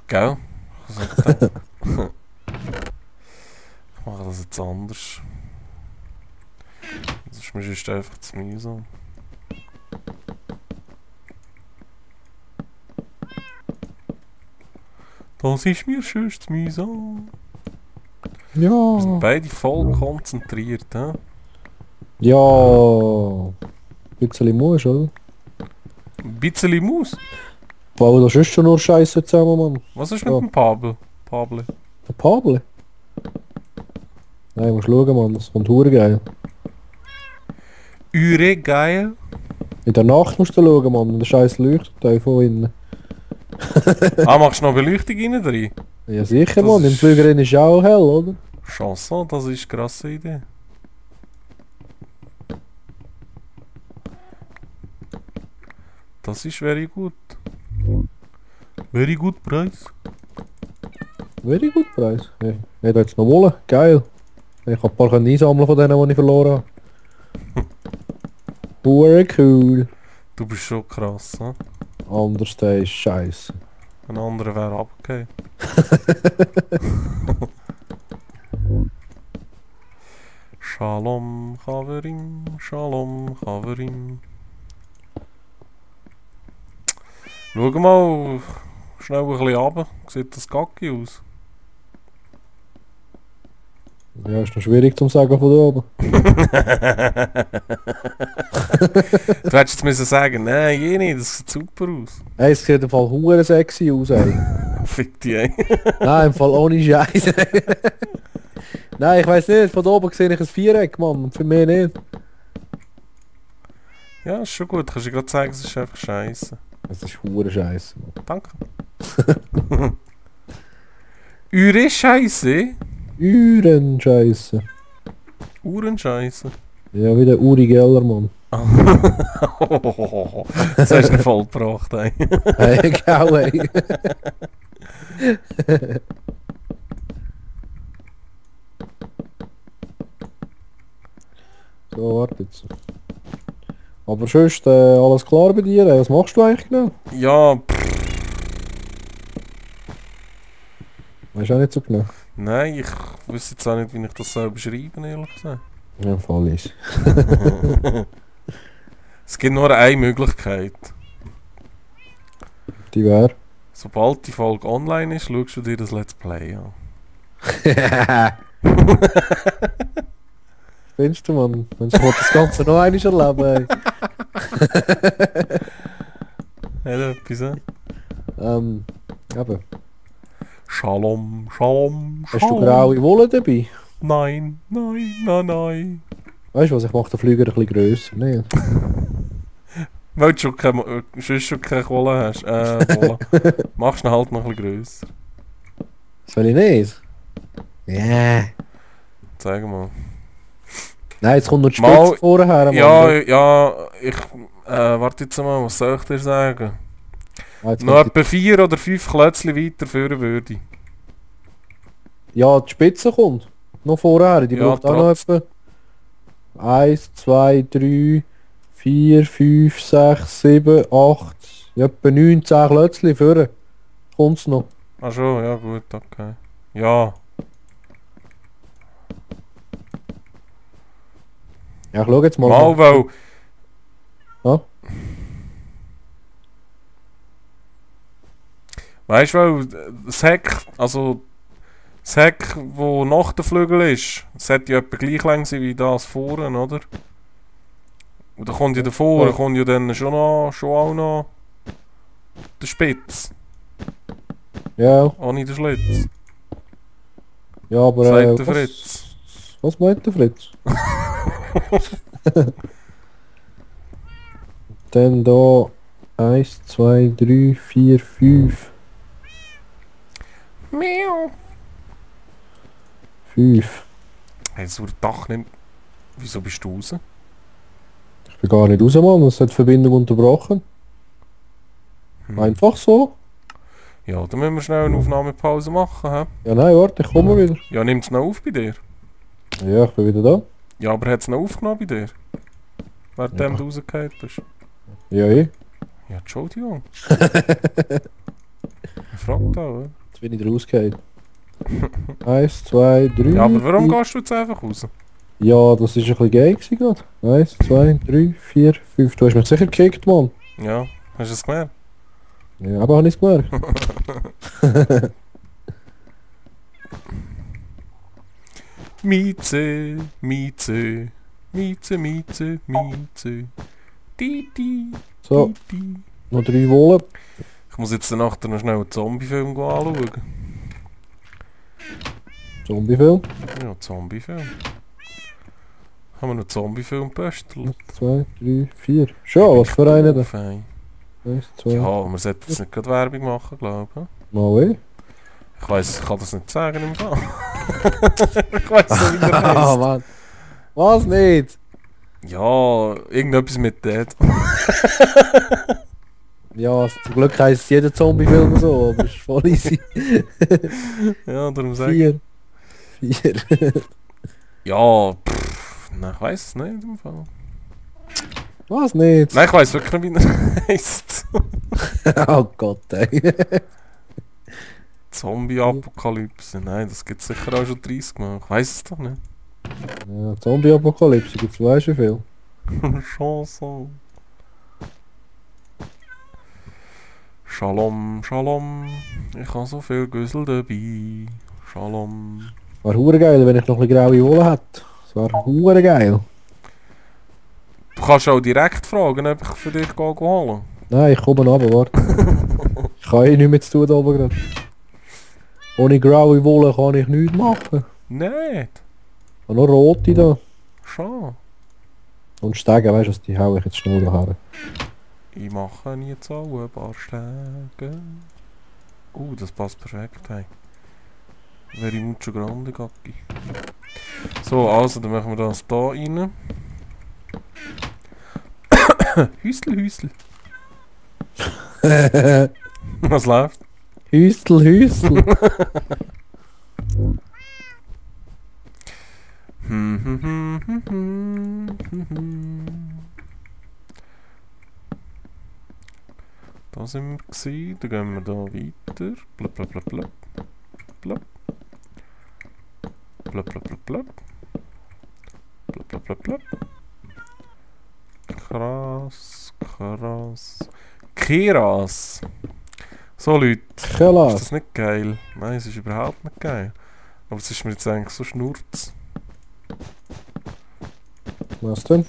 Gell? Ich mache das jetzt anders. Das ist mir sonst einfach zu mühsam. Das ist mir sonst zu mühsam. Wir sind Ja. beide voll konzentriert, hä? Ja. Ein bisschen musst, oder? Ein bisschen Maus. Aber das ist schon nur Scheiße zusammen, Mann. Was ist mit Ja. dem Pabel? Pabel. Der Pabel? Nein, musst schauen, Mann. Das kommt hure geil. Üre geil. In der Nacht musst du schauen, Mann. Der Scheiß leuchtet von innen. Machst du noch Beleuchtung rein drin? Ja, sicher, Das Mann. Im ist- Flügerin ist ja auch hell, oder? Chanson, das ist eine krasse Idee. Das ist very gut. Very good Preis. Very gut Preis. Ja, ich hätte jetzt noch wollen. Geil. Ich kann ein paar einsammeln von denen, die ich verloren habe. Hure cool. Du bist schon krass, ne? Anders der ist scheiße. Ein anderer wäre abgegeben. Shalom, Chaverim, Shalom, Chaverim. Schau mal schnell ein bisschen runter. Sieht das Gacki aus? Ja, ist noch schwierig zu sagen von da oben. Du hättest jetzt müssen sagen, nein, jene, das sieht super aus. Hey, es sieht im Fall hure sexy aus, ey. Fick die, ey. Nein, im Fall ohne Scheiße. Nein, ich weiß nicht, von da oben sehe ich ein Viereck, Mann. Und für mich nicht. Ja, ist schon gut. Kannst du gerade sagen, es ist einfach scheiße. Es ist hure scheiße. Danke. Üre Scheiße. Uhren scheiße. Uhrenscheiße. Ja, wie der Uri Geller, Mann. Das hast du nicht voll gebracht, ey. Hey, genau, ey. So, warte jetzt. Aber sonst, alles klar bei dir? Was machst du eigentlich genau? Ja, Weißt du auch nicht so genau. nein, ich wüsste jetzt auch nicht, wie ich das soll beschreiben, ehrlich gesagt. Ja, im Fall ist. Es gibt nur eine Möglichkeit. Die wäre. Sobald die Folge online ist, schaust du dir das Let's Play an. Findest du, Mann? Mensch, ich will das Ganze noch einmal erleben, ey. Hat etwas, eh? Eben. Shalom, Shalom, Hast du Shalom. graue Wolle dabei? Nein, nein, nein, nein. Weißt du was, ich mache den Flüger ein bisschen grösser, ne? Weil du schon keine Kohle hast. Wolle. Machst du ihn halt noch ein bisschen grösser. Soll ich nicht? Ja. Sag mal. Nein, jetzt kommt noch die Mal- Spitze vorher, Mann. Ja, ich... warte jetzt mal, was soll ich dir sagen? Ah, jetzt Noch kommt etwa 4 oder 5 Klötzchen weiter führen würde ich. ja, die Spitze kommt. Noch vorher, die Ja, braucht auch noch etwa 1, 2, 3, 4, 5, 6, 7, 8, etwa 9, 10 Klötzchen vorher. Kommt's noch. Ach schon, ja gut, okay. Ja, Ja, ich schau jetzt mal. mal, weil... Ja? Weißt du, weil das Heck, also... Das Heck, wo nach der Flügel ist, sollte ja etwa gleich lang sein wie das vorne, oder? Und da kommt ja davor, Ja. kommt ja dann schon auch noch... Der Spitz, Ja, ohne den Schlitz. ja, aber Sagt der Fritz. Was meint der Fritz? Dann da 1, 2, 3, 4, 5. Miau. 5. Hey, das Dach nimmt... Wieso bist du raus? Ich bin gar nicht raus, Mann. Es hat die Verbindung unterbrochen. Einfach so. Ja, dann müssen wir schnell eine Aufnahmepause machen, hä? Ja, nein, warte, ich komme wieder. Ja, nimmt es noch auf bei dir? Ja, ich bin wieder da. Ja, aber hat es noch aufgenommen bei dir? Währenddem Ja. du rausgefallen bist? Ja, eh. Ja, Entschuldigung. Ich frag da, oder? Jetzt bin ich rausgehauen. 1, 2, 3. Ja, aber warum gehst du jetzt einfach raus? Ja, das ist ein bisschen geil gewesen gerade. 1, 2, 3, 4, 5. Du hast mich sicher gekickt, Mann. Ja, hast du es gemerkt? Ja, aber habe ich es gemerkt. Mieze, Mieze, Mieze, Mieze, Mieze. Di. So, noch 3 Wolle. Ich muss jetzt nachher noch schnell einen Zombie-Film anschauen. Zombiefilm. Ja, Zombie-Film. Haben wir noch Zombie-Film gebastelt? 2, 3, 4. Schon, was für einen da? Fein. 1, 2. Ja, wir sollten jetzt nicht gerade Werbung machen, glaube ich. Mal eh. Ich weiss, ich kann das nicht sagen im Fall. Ich weiss nicht, wie der Ah, heisst. Mann. Was nicht? Ja, irgendetwas mit Dead. Ja, zum Glück heisst jeder Zombie-Film so, aber ist voll easy. Ja, darum sage ich. 4. Ja, nein, ich weiss es nicht im Fall. Was nicht? Nein, ich weiss wirklich nicht, wie er heisst. Oh Gott, ey. Zombie-Apokalypse. Nein, das gibt es sicher auch schon 30 Mal. Ich weiss es doch nicht. Ja, Zombie-Apokalypse gibt's weißt du viel. Chanson. Shalom, Shalom. Ich habe so viel Güssel dabei. Shalom. War hure geil, wenn ich noch ein bisschen graue Wolle hätte. Das war hure geil. Du kannst auch direkt fragen, ob ich für dich holen. Nein, ich komme runter, warte. Ich kann eh nichts mehr zu tun da oben gerade. Ohne graue Wolle kann ich nichts machen. Nicht. Ich habe noch rote da. Schon. Und Stege, weißt du, die hau ich jetzt schnell daher. Ich mache nie Zauberstege. Das passt perfekt. Hey. Very mucho grande, Gacki. So, also, dann machen wir das da rein. Hüstel. Was läuft? Hüstel. Da sind wir gewesen, dann gehen wir da weiter. Blub. Krass. Keras. So Leute, ist Kelas. das nicht geil? Nein, es ist überhaupt nicht geil. Aber es ist mir jetzt eigentlich so schnurz. Was denn?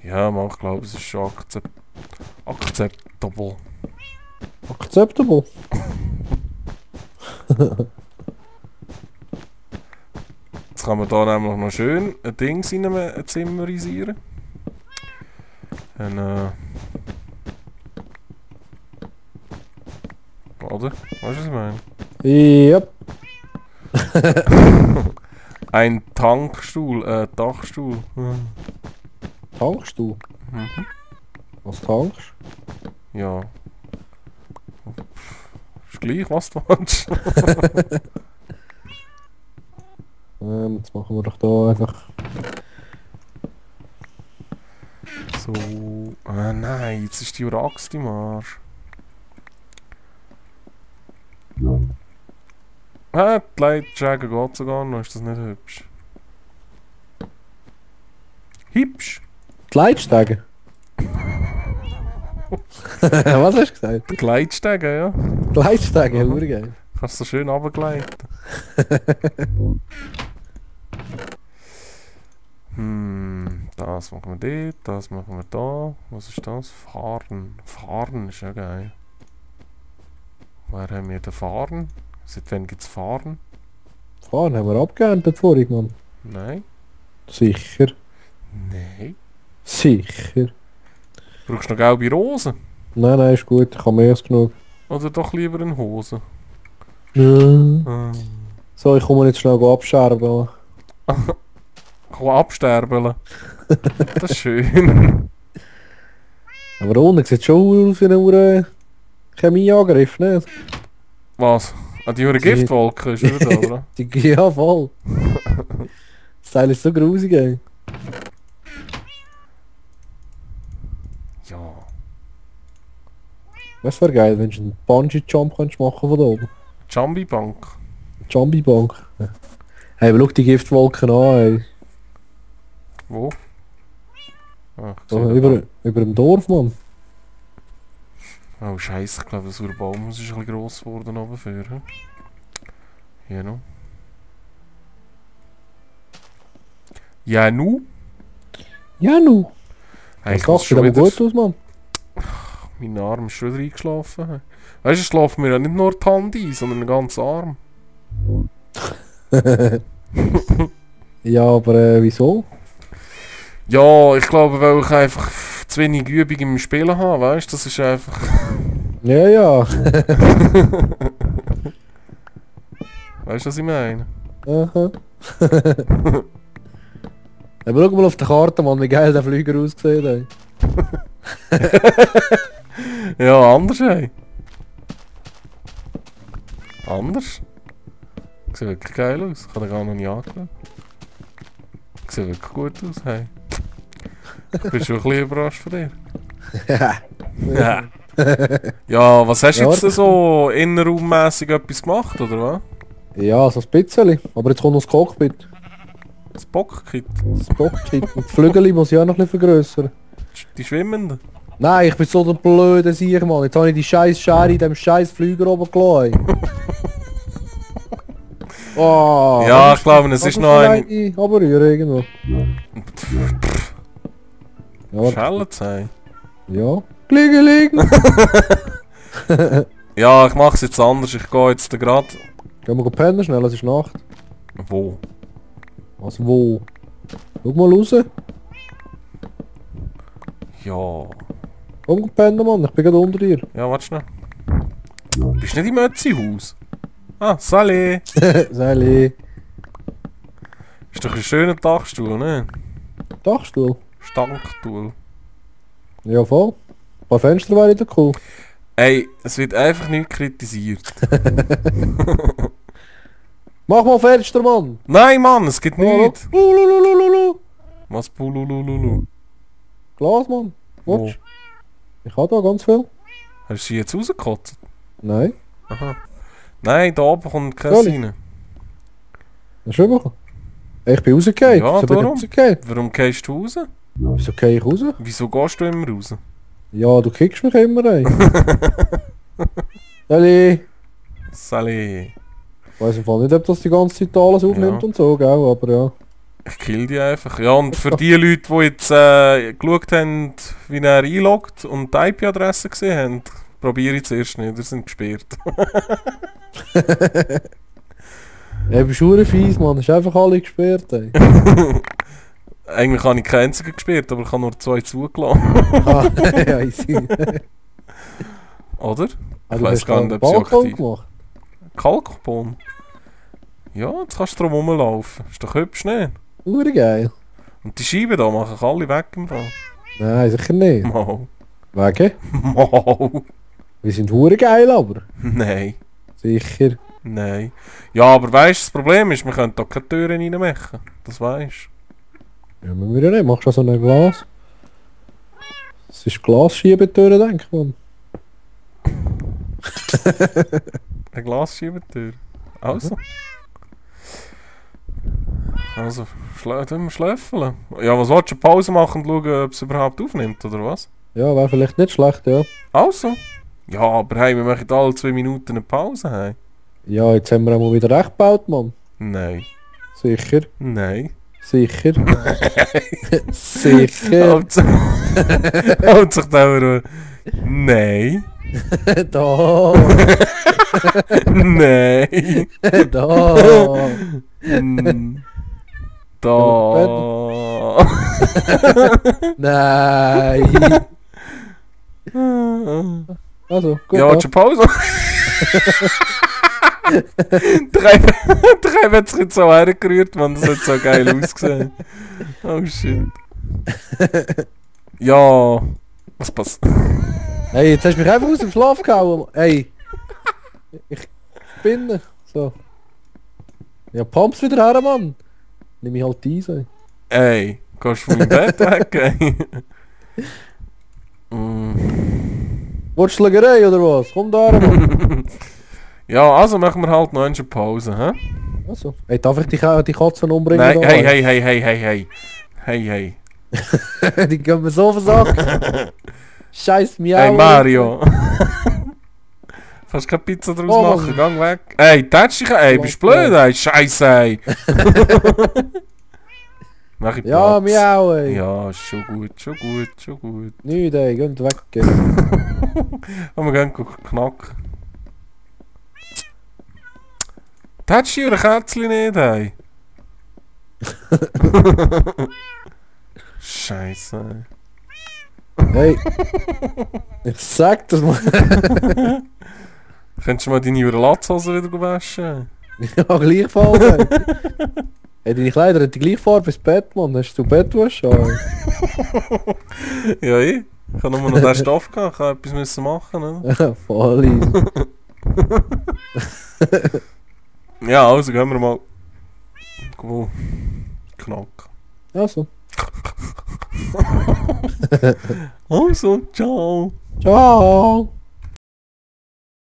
Ja, man, ich glaube, es ist schon akzeptabel. Acceptable. Jetzt kann man da nämlich noch schön ein Ding zimmerisieren. Oder? Weißt du, was ich meine? Yep. Ein Tankstuhl, Dachstuhl. Tankst du? Mhm. Was tankst? Ja. Ist gleich, was du willst. Jetzt machen wir doch da einfach. So. Nein, jetzt ist die Uraxt im Arsch. Die Leitschäge geht sogar noch, ist das nicht hübsch? Hübsch? Die Leitstege? Was hast du gesagt? Die Leitstege, ja. Die Leitstege, Mhm. geil. Kannst du so schön runtergleiten. Das machen wir dort, das machen wir da. Was ist das? Fahren. Fahren ist ja geil. Woher haben wir den Fahren? Seit wann gibt es Fahren? Fahren haben wir abgeerntet vorhin, Mann. Nein. Sicher. Nein. Sicher. Brauchst du noch gelbe Rosen? Nein, ist gut. Ich habe mehr als genug. Oder doch lieber eine Hose? Ja. So, ich komme jetzt schnell abscherben. Kann absterben. Das ist schön. Aber unten sieht schon aus wie ein Chemieangriff, nicht? Was? Die hure Giftwolke ist wieder da, oder? Ja, voll. Das Teil ist so grusig, ey. Ja. Das wäre geil, wenn du einen Bungee-Jump machen von da oben. Jumbi-Bank. Jumbi-Bank. Ja. Hey, aber schau die Giftwolken an, ey. Wo? Ah, ich Da, sehe über dem Dorf, Mann. Oh Scheiße, ich glaube, das Urbaum ist ein bisschen gross geworden oben für. Hier noch. Ja, nu? Ja, nu. Hey, Das sieht aber gut aus, Mann. Mein Arm ist schon wieder eingeschlafen. Weißt du, ich schlafe mir ja nicht nur die Hand ein, sondern den ganzen Arm. Ja, aber wieso? Ja, ich glaube, weil ich einfach zu wenig Übung im Spielen habe, weißt du? Das ist einfach... Ja, ja. Weißt du, was ich meine? Aha. Aber schau mal auf der Karte, Mann, wie geil der Flüger aussieht, ey. Ja, anders, ey. Anders? Sieht wirklich geil aus. Ich habe den gar noch nie angeschaut. Sieht wirklich gut aus, hey. Ich bin schon ein bisschen überrascht von dir. Ja. Ja, was hast du Ja, jetzt denn so innenraummässig etwas gemacht, oder was? Ja, so ein bisschen. Aber jetzt kommt noch das Cockpit. Das Bockkit? Das Cockpit. Und die Flügel muss ich auch noch ein bisschen vergrössern. Die Schwimmenden? Nein, ich bin so der blöde Sieg, Mann. Jetzt habe ich die scheiß Schere in dem scheiß Flüger oben gelassen. Oh, Ja, ich glaube, es ist noch ein... Abrühren irgendwo. Ja, Schellenzei. ja. Liegen. Ja, ich mache es jetzt anders. Ich gehe jetzt gerade... Gehen wir pennen schnell, es ist Nacht. Wo? Was, wo? Schau mal raus. Ja... Komm pennen, Mann, ich bin gerade unter dir. Ja, warte schnell. Bist du nicht im Ötzi-Haus? Ah, Sally! Sally. Ist doch ein schöner Dachstuhl, ne? Dachstuhl. Stankstuhl. Ja, voll. Ein paar Fenster wäre wieder cool. Ey, es wird einfach nicht kritisiert. Mach mal Fenster, Mann! Nein, Mann, es gibt nichts. Lululululu. Was Pululululu? Glas, Mann. Wo? Watch. Ich habe da ganz viel. Hast du sie jetzt rausgekotzt? Nein. Aha. Nein, da oben kommt kein Soll ich? rein. Hast du bekommen? Ich bin rausgefallen. Ja, Wieso bin ich darum. rausgefallen? Warum gehst du raus? Wieso gehe ich raus? Wieso gehst du immer raus? Ja, du kickst mich immer rein. Sally. Sally. Ich weiss im Fall nicht, ob das die ganze Zeit alles aufnimmt Ja. und so, gell? Aber ja. Ich kill die einfach. Ja, und für die Leute, die jetzt geschaut haben, wie er einloggt und die IP-Adresse gesehen haben, probiere ich zuerst nicht, die sind gesperrt. Ey, bist du fies, Mann. Ist einfach alle gesperrt, ey. Eigentlich habe ich keinen einzigen gesperrt, aber ich habe nur 2 zugelassen. Ah, ja, ich sehe. Oder? Ah, Ich du weiss hast gar da nicht, einen ob sie Balkon aktiv... gemacht. Kalkbohnen? Ja, jetzt kannst du drum rumlaufen. Ist doch hübsch, ne? Geil. Und die Scheiben da machen ich alle weg im Fall. Nein, sicher nicht. Mau. Wegen? Mau. Wir sind geil, aber. Nein. Sicher. Nein. Ja, aber weißt du, das Problem ist, wir können da keine Türen reinmachen. Das weisst Ja, müssen wir ja nicht. Machst du so ein Glas? Es ist Glasschiebetüre, denke ich, Mann. du. Eine Glasschiebetür. Also. Also, tun wir schläfeln. Ja, was willst du? Pause machen und schauen, ob es überhaupt aufnimmt, oder was? Ja, wäre vielleicht nicht schlecht, ja. Also. Ja, aber hey, wir machen alle 2 Minuten eine Pause, hey. Ja, jetzt haben wir auch mal wieder recht gebaut, Mann. Nein. Sicher. Nein. Sicher. Sicher. Houdt zich daar. Nee. Da. Nee. Da. Da. Nein. Also, gut. Ja, wat je pauze? Drei wird sich jetzt so hergerührt, man, das hat so geil ausgesehen. Oh shit. Ja. Was passiert? Hey, jetzt hast du mich einfach aus dem Schlaf gehauen. Hey. Ich bin so. Ja, Pumps wieder her, Mann. Nimm mich halt ein. Ey, gehst du von meinem Bett weg, ey? Wolltest du Schlägerei oder was? Komm da her. Ja, also machen wir halt noch eine Pause, hä? Also, ey, darf ich die Katzen umbringen? Nein, oder hey, was? hey, hey, hey, hey, hey. Hey, hey. Die gehen mir so versagen. Scheiß Miau. Hey, Mario. Kannst keine Pizza draus Oh, machen, gang weg. Ey, tätsch dich, ey, bist du blöd, ey, Scheiße, ey. Mach ich Platz. Ja, Miau, ey. Ja, ist schon gut, schon gut, schon gut. Nicht, ey, geht weg. Ey. Und wir gehen knacken. Tätsch dich oder Kätzchen nicht, ey. Scheiße, ey. Hey, ich sag das mal. Könntest du mal deine Überlatzhose wieder waschen? Ja, gleichfalls. Ey. Hey, deine Kleider haben die gleiche Farbe wie das Bett, Mann. Hast du Bettwäsche an? Ja, ich habe nur noch den Stoff gehabt, ich habe etwas müssen machen, oder? Voll easy. Ja, also gehen wir mal. Knack. Also. Also, ciao. Ciao.